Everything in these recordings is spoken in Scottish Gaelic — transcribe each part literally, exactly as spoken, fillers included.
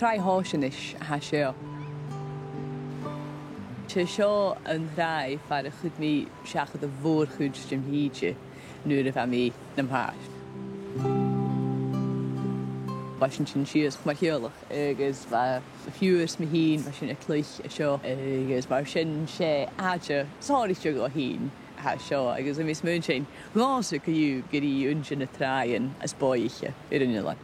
Tràigh Thòisich a tha seo. 'S e seo an tràigh far an cuir mi seachad a' mhòr-chuid de mo thìde nuair a bha mi nam phàiste. Bha sinn a' tighinn sìos mar theaghlach agus bha fiughair 's mi fhìn, bha sinn a' cluich an seo agus mar sin 's e àite sònraichte dhomh fhìn a tha seo agus bha mi a' smaointinn dhòmhsa co-dhiù gur i aon de na tràighean as bòidhche air an eilean.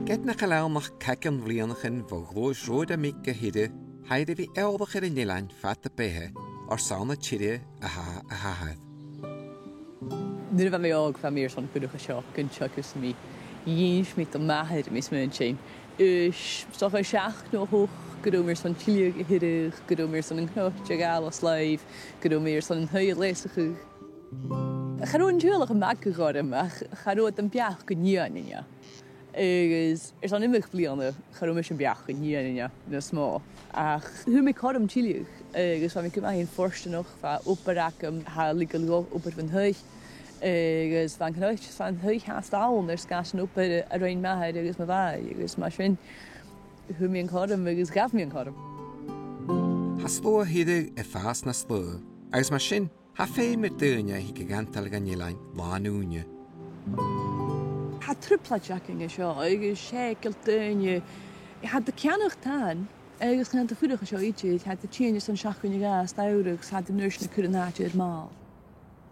Ged nach eil ann ach caigean bhliadhnaichean bho ghluais Ròd a' Mhic gu h-Ìre, tha i air a bhith eòlach air an eilean fad a beatha, airson na tìre a tha a h-athair. Nuair a bha mi òg, bha mi airson fuireach an seo gun teagamh 's mi. Dh'innis mi do m' athair, tha mi a' smaointinn, aois, 's dòcha seachd no ochd, gun robh mi airson tilleadh a Thiriodh, gun robh mi airson an cnoc a ghabhail os làimh, gun robh mi airson an taigh a leasachadh. Cha robh an teaghlach a' magadh orm, ach cha robh iad am beachd gun dèanainn e. Agus airson iomadh bliadhna, cha robh mise am beachd gun dèanainn e nas motha. Ach fhuair mi cothrom tilleadh, agus bha mi gu math fhèin fortanach, bha obair agam, tha leigeil dhomh obair bhon taigh, agus bha an cnoc, bha an taigh fhathast ann air sgàth 's an obair a rinn m' athair agus mo mhàthair, agus mar sin, fhuair mi an cothrom agus ghabh mi an cothrom. Tha sluagh Thiriodh a' fàs nas lugha, agus mar sin, tha feum air daoine a thig a dh'Antaidh dhan eilean làn-ùine. Tha trioblaid againn an seo, agus 's e gu bheil daoine, tha iad a' ceannach tàin, agus chan eil iad a' fuireach an seo idir, tha iad a' tighinn airson seachdain no dhà as t-samhradh, 's tha iad an uair sin a' cur an àite air màl.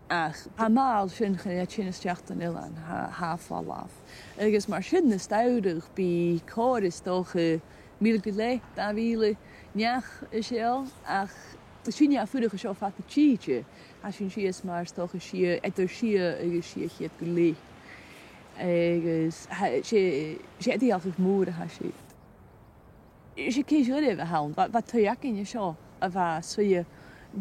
Ach tha am màl sin, chan eil e a' tighinn a-steach dhan eilean, tha, tha e falamh. Agus mar sin as t-samhradh, bidh còrr is dòcha mìle gu leth, dà mhìle neach an seo, ach tha sinne a' fuireach an seo fad na tìde, tha sinn sìos mar, 's dòcha, sia, eadar sia agus sia ceud gu leth. Agus tha, 's e, 's e eadar-dhealachadh mòr a tha siud. 'S e ceist gharbh a th' ann, bha, bha taigh againn an seo a bha soilleir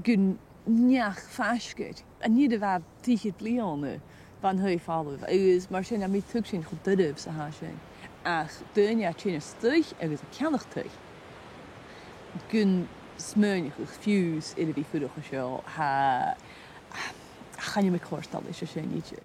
gun neach faisg air. An uair a bha e trithead bliadhna, bha an taigh falamh, agus mar sin, tha mi a' tuigsinn cho doirbh 's a tha sin. Ach daoine a' tighinn a-staigh agus a' ceannach taigh, gun smaoineachadh fiù 's air a bhith a' fuireach an seo, tha, chan eil mi a' còrdadh leis a sin idir.